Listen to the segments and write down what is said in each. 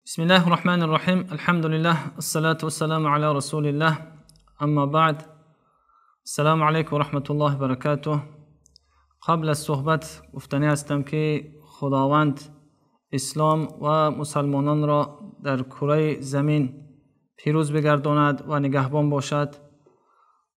بسم الله الرحمن الرحیم. الحمد لله، الصلاة والسلام علی رسول الله. اما بعد، السلام علیکم و رحمت الله و برکاته. قبل از صحبت گفتنی هستم که خداوند اسلام و مسلمانان را در کره زمین پیروز بگرداند و نگهبان باشد.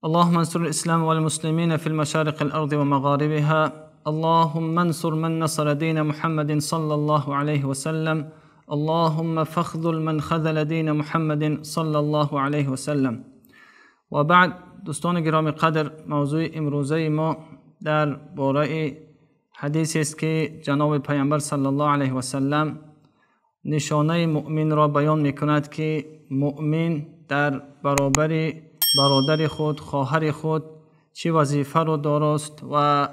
اللهم انصر الاسلام والمسلمین فی المشارق الارض و مغاربها. اللهم انصر من نصر دین محمد صلی الله علیه وسلم. اللهم فخذل من خذل دین محمد صلی الله علیه وسلم. و بعد، دوستان گرامی قدر، موضوع امروزه ما در باره حدیثی است که جناب پیامبر صلی الله علیه و سلم نشانه مؤمن را بیان میکند که مؤمن در برابر برادر خود، خواهر خود چه وظیفه را داراست و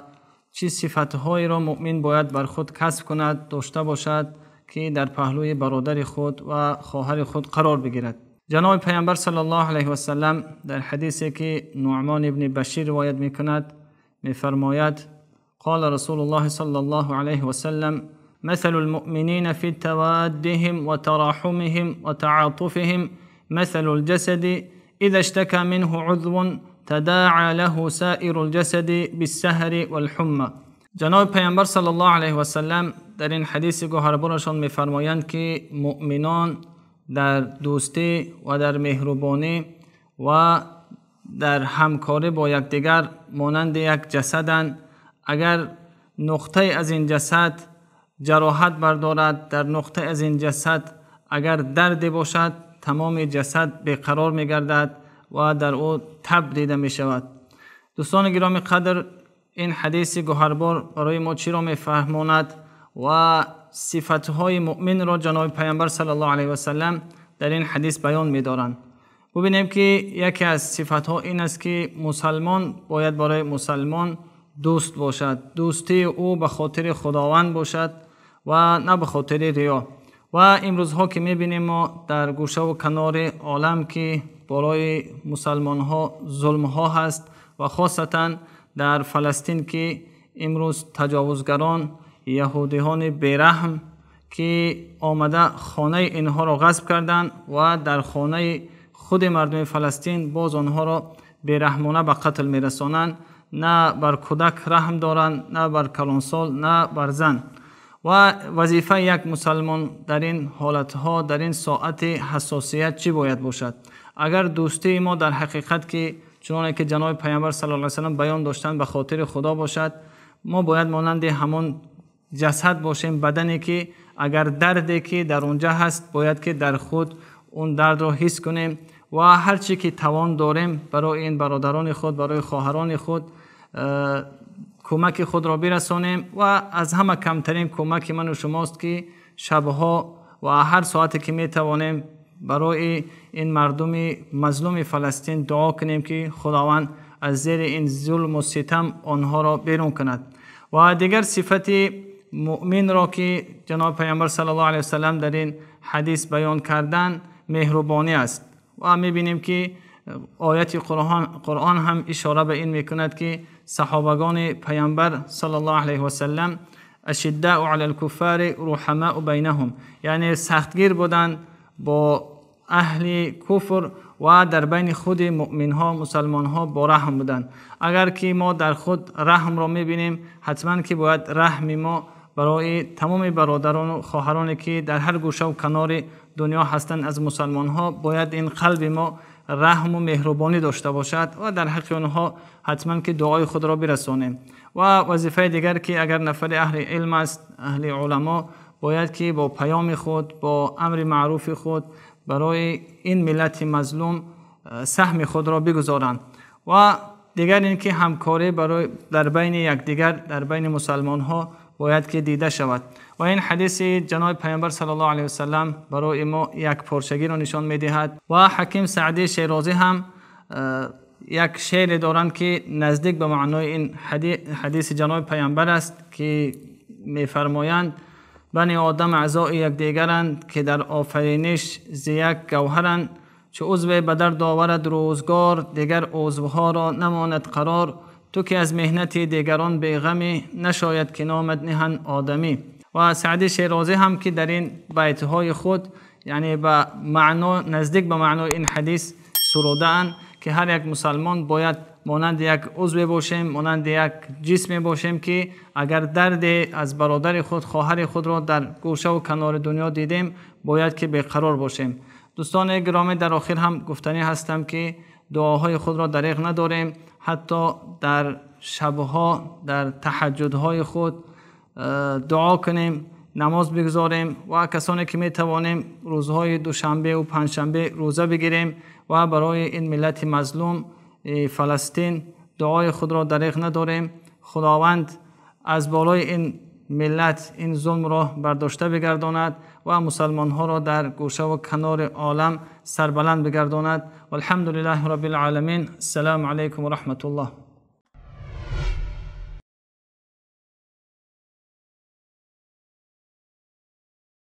چه صفتهایی را مؤمن باید بر خود کسب کند، داشته باشد که در پهلوی برادر خود و خواهر خود قرار بگیرد. جناب پیامبر صلی الله علیه و سلم در حدیثی که نعمان ابن بشیر روایت میکند میفرماید: قال رسول الله صلى الله عليه وسلم: مثل المؤمنين في توادهم وتراحمهم وتعاطفهم مثل الجسد، إذا اشتكى منه عضو تداعى له سائر الجسد بالسهر والحمى. جناب پیامبر صلی الله علیه و سلم در این حدیث گوهربارشان میفرمایند که مؤمنان در دوستی و در مهربانی و در همکاری با یکدیگر مانند یک جسدند. اگر نقطه از این جسد جراحت بردارد، در نقطه از این جسد اگر درد باشد، تمام جسد بیقرار میگردد و در او تب دیده میشود. دوستان گرامی قدر، این حدیث گوهربار برای ما چی را میفهماند و صفتهای مؤمن را جناب پیامبر صلی الله علیه و سلم در این حدیث بیان می‌دارند. ببینیم که یکی از صفتها این است که مسلمان باید برای مسلمان دوست باشد، دوستی او به خاطر خداوند باشد و نه به خاطر ریا. و امروزها که میبینیم ما در گوشه و کنار عالم که برای مسلمان ها ظلم ها هست و خاصتا در فلسطین که امروز تجاوزگران، یهودیان بیرحم که آمده خانه اینها را غصب کردند و در خانه خود مردم فلسطین باز آنها را بیرحمانه به قتل میرسانند. نه بر کودک رحم دارند، نه بر کلانسال، نه بر زن. و وظیفه یک مسلمان در این حالتها، در این ساعت حساسیت چی باید باشد؟ اگر دوستی ما در حقیقت که چنانه که جناب پیامبر صلی الله علیه و سلم بیان داشتند به خاطر خدا باشد، ما باید مانند همان جسد باشیم، بدنی که اگر دردی که در اونجا هست باید که در خود اون درد را حس کنیم و هر چی که توان داریم برای این برادران خود، برای خواهران خود کمک خود را برسانیم. و از همه کمترین کمک من و شماست که شبها و هر ساعتی که می توانیم برای این مردم مظلوم فلسطین دعا کنیم که خداوند از زیر این ظلم و ستم آنها را بیرون کند. و دیگر صفت مؤمن را که جناب پیامبر صلی الله علیه و سلم در این حدیث بیان کردن، مهربانی است. و میبینیم که آیت قرآن هم اشاره به این میکند که صحابگان پیامبر صلی الله علیه و سلم اشداء علی الکفار رحماء بینهم، یعنی سختگیر بودند با اهل کفر و در بین خود مؤمن ها، مسلمان ها با رحم بودند. اگر که ما در خود رحم را میبینیم، حتما که باید رحم ما برای تمام برادران و خواهرانی که در هر گوشه و کنار دنیا هستند از مسلمان ها، باید این قلب ما رحم و مهربانی داشته باشد و در حق آنها حتما که دعای خود را برسانیم. و وظیفه دیگر که اگر نفر اهل علم است، اهل علما، باید که با پیام خود، با امر معروف خود برای این ملت مظلوم سهم خود را بگذارند. و دیگر اینکه همکاری برای در بین یکدیگر، در بین مسلمان ها باید که دیده شود. و این حدیث جناب پیامبر صلی الله علیه و سلم برای ما یک پارچگی را نشان میدهد. و حکیم سعدی شیرازی هم یک شعر دارند که نزدیک به معنای این حدیث جناب پیامبر است که میفرمایند: بنی آدم اعضای یکدیگرند که در آفرینش ز یک گوهرند، چو عضو به درد آورد روزگار، دیگر عضوها را نماند قرار. تو که از محنت دیگران بیغمی، نشاید که نامت نهند آدمی. و سعدی شیرازی هم که در این بیتهای خود یعنی به معنا نزدیک به معنای این حدیث سروده‌اند که هر یک مسلمان باید مانند یک عضو باشیم، مانند یک جسم باشیم که اگر درد از برادر خود، خواهر خود را در گوشه و کنار دنیا دیدیم باید که بیقرار باشیم. دوستان گرامی، در آخر هم گفتنی هستم که دعاهای خود را دریغ نداریم، حتی در شبها در تهجدهای خود دعا کنیم، نماز بگذاریم و کسانی که می توانیم روزهای دوشنبه و پنجشنبه روزه بگیریم و برای این ملت مظلوم فلسطین دعای خود را دریغ نداریم. خداوند از بالای این ملت این ظلم را برداشته بگرداند و مسلمان ها را در گوشه و کنار عالم سربلند بگرداند. والحمد لله رب العالمین. السلام علیکم و رحمت الله.